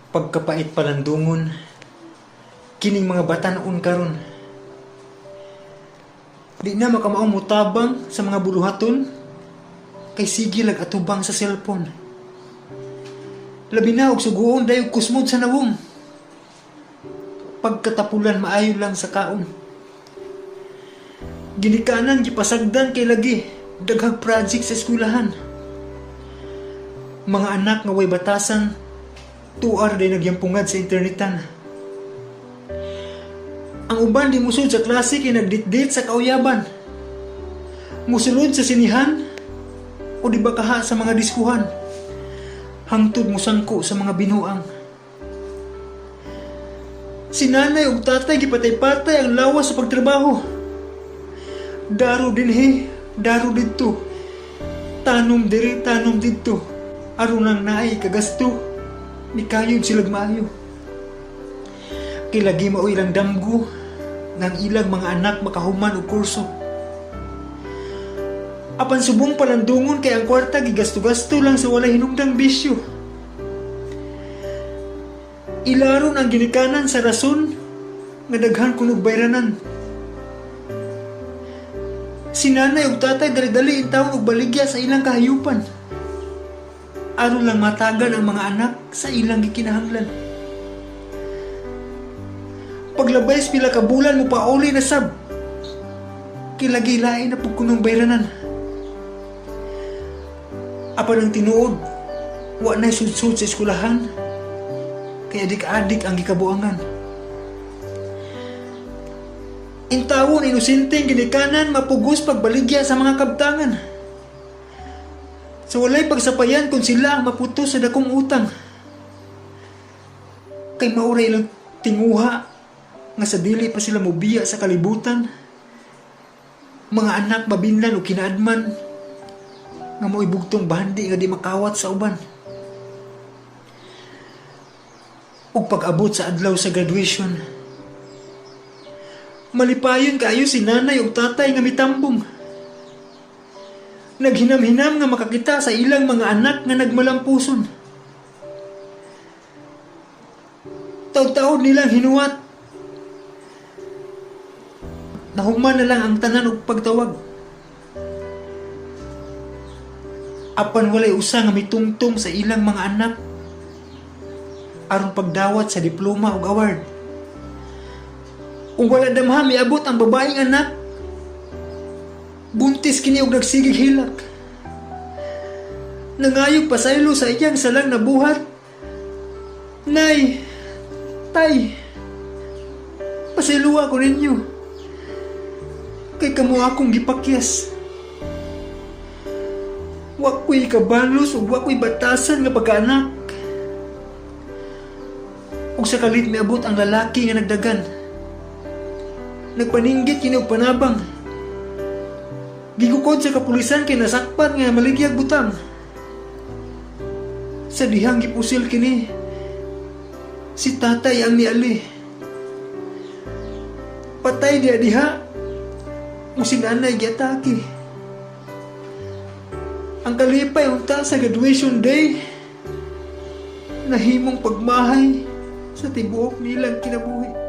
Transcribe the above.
Pagkapait palandungon kining mga batan-on karon. Di na makamaong mutabang sa mga buluhaton kay sige lag atubang sa cellphone. Labi na og suguon dayog kusmod sa nawong. Pagkatapulan, maayo lang sa kaon. Ginikanan gipasagdan kay lagi daghang project sa eskwelahan. Mga anak nga way batasan, tuar day nagyampungad sa internetan. Ang uban di musud sa klase kay nagditdit sa kauyaban. Musulod sa sinihan o di ba kaha sa mga diskuhan. Hangtod musangko sa mga binuang. Si nanay ug tatay gipatay-patay ang lawas sa pagtrabaho. Daro dinhi, daro didto. Tanom diri, tanom didto. Aron lang naay kagasto. Mikayod silag maayo. Kay lagi mao ilang damgo ng ilang mga anak makahuman og kurso. Apan subong, palandungon kay ang kwarta gigasto-gasto lang sa walay hinungdang bisyo. Ilaron ang ginikanan sa rason nga daghan kunog bayranan. Si nanay ug tatay dali-dali intawon og baligya sa ilang kahayupan. Aron lang matagan ang mga anak sa ilang gikinahanglan. Paglabay sa pila ka bulan, mo pauli na sab. Kay lagi lain na pud kunong bayranan. Apan ang tinuod, wa na'y sudsud sa eskwelahan. Kay adik-adik ang gikabuangan. Intawon inosenteng ginikanan mapugos pagbaligya sa mga kabtangan. Sa walay pagsapayan kung sila ang maputos sa dakong utang. Kay mao ra ilang tinguha nga sa dili pa sila mobiya sa kalibutan. Mga anak mabinlan o kinaadman nga mo'y bugtong bandi nga di makawat sa uban. Ug pag-abot sa adlaw sa graduation, malipayon kaayo si nanay ug tatay nga mitambong. Naghinam-hinam nga makakita sa ilang mga anak nga nagmalampuson. Taod-taod nilang hinuwat. Nahuman na lang ang tanan og pagtawag. Apan walay usa nga mitungtong sa ilang mga anak aron pagdawat sa diploma ug award. Ug wala damha miabot ang babaeng anak. Buntis kini og nagsigig hilak. Nangayog pasaylo sa iyang salang nabuhat. "Nay, Tay, pasayloa ko ninyo. Kay kamo akong gipakyas. Wa ko'y kabalos ug wa ko'y batasan nga pagkaanak." Ug sa kalit miabot ang lalaki nga nagdagan. Nagpaninggit kini og panabang. Gigukod sa kapulisan kay nasakpan nga maligyag butang. Sa dihang gipusil kini, si tatay ang niali. Patay diha diha, ug si nanay giatake. Ang kalipay unta sa graduation day, nahimong pagmahay sa tibuok nilang kinabuhi.